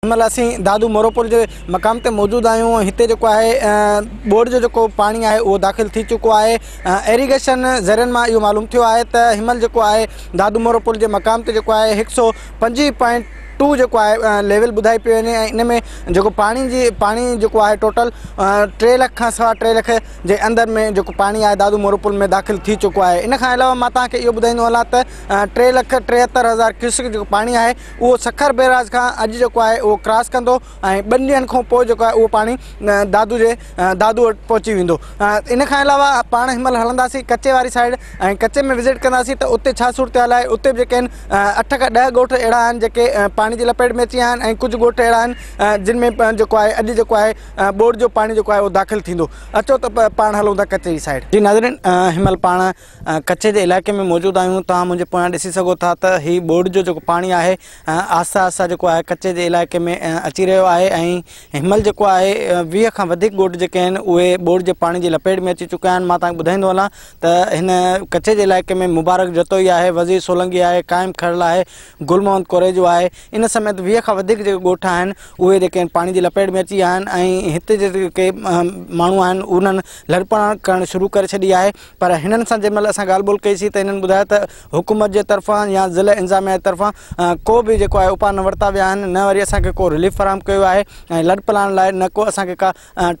هن مهل اسين دادو مورو پل جي مقام تي موجود آهيون هتي جيڪو آهي ٻوڏ جو جيڪو پاڻي آهي اهو داخل ٿي چڪو آهي ايريگيشن ذريعن مان اهو معلوم ٿيو آهي ته هن مهل جيڪو آهي دادو مورو پل جي مقام تي جيڪو آهي هڪ سو پنجويهه پوائنٽ ٽو جيڪو آهي ليول ٻڌائي پيو وڃي ۽ ان ۾ جيڪو پاڻي جي پاڻي جيڪو آهي ٽوٽل 3 لک کان 3.25 لک جي اندر ۾ جيڪو پاڻي آهي دادو مورو پل ۾ داخل ٿي چڪو آهي ان کان علاوه مان توهان کي اهو ٻڌائيندو هلان ته 3,73,000 ڪيوسڪ جيڪو پاڻي آهي اهو سکر بئراج کان اڄ جيڪو آهي اهو ڪراس ڪندو ۽ ٻن ڏينهن کان پوء جيڪو آهي اهو پاڻي دادو جي دادو وٽ پهچي ويندو. ان کان علاوه پاڻ هن مهل هلنداسين ڪچي واري سائيڊ ۽ ڪچي ۾ وزٽ ڪنداسين ته اتي ڇا صورتحال آهي اتي به جيڪي آهن 8 کان 10 ڳوٺ اهڙا آهن جيڪي پاڻي جي لپيٽ ۾ اچي ويا آهن ۽ ڪجهه ڳوٺ اهڙا آهن جن ۾ جيڪو آهي اڄ جيڪو آهي ٻوڏ جو پاڻي جيڪو آهي اهو داخل ٿيندو. اچو ته پاڻ هلون ٿا ڪچي جي سائيڊ. جي ناظرين هن مهل پاڻ ڪچي جي علائقي ۾ موجود آهيون توهان منهنجي پويان ڏسي سگهو ٿا ته هي ٻوڏ جو جيڪو پاڻي آهي آهستي آهستي جيڪو آهي ڪچي جي علائقي ۾ اچي رهيو آهي ۽ هن مهل جيڪو آهي 20 کان وڌيڪ ڳوٺ جيڪي آهن اهي ٻوڏ جي پاڻي جي لپيٽ ۾ اچي چڪا آهن مان توهان کي ٻڌائيندو هلان ته هن ڪچي جي علائقي ۾ مبارڪ جتوئي آهي وزير سولنگي آهي قائم کرل آهي گل محمد ڪوريجو آهي ان سميت 20 کان وڌيڪ جيڪي ڳوٺ آهن اهي جيڪي آهن پاڻي جي لپيٽ ۾ اچي ويا آهن ۽ هتي جيڪي ماڻهو آهن انهن لڏپلاڻ ڪرڻ شروع ڪري ڇڏي آهي پر هنن سان جنهن مهل اسان ڳالهه ٻولهه ڪئي سين ته هنن ٻڌايو ته حڪومت جي طرفان يا ضلع انتظاميا جي طرفان ڪو به جيڪو آهي اپاء نه ورتا ويا آهن نه وري اسان کي ڪو رليف فراهم ڪيو آهي ۽ لڏپلاڻ لاء نه ڪو اسان کي ڪا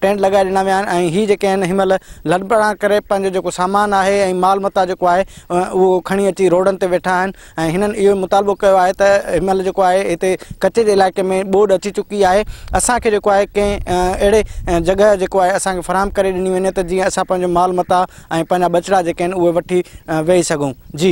ٽينٽ لڳائي ڏنا ويا آهن ۽ هي جيڪي آهن هن مهل لڏپلاڻ ڪري پنهنجو جيڪو سامان آهي ۽ مال متاع جيڪو آهي اهو کڻي اچي روڊن تي ويٺا آهن ۽ هنن اهو مطالبو ڪيو آهي ته هن مهل جيڪو آهي هتي ڪچي جي علائقي ۾ ٻوڏ اچي چڪي آهي اسان کي جيڪو آهي ڪنهن اهڙي جڳهه جيڪو آهي اسان کي فراهم ڪري ڏني وڃي ته جيئن اسان پنهنجو مال متاع ۽ پنهنجا ٻچڙا جيڪي آهن اهي وٺي ويهي سگهون جي.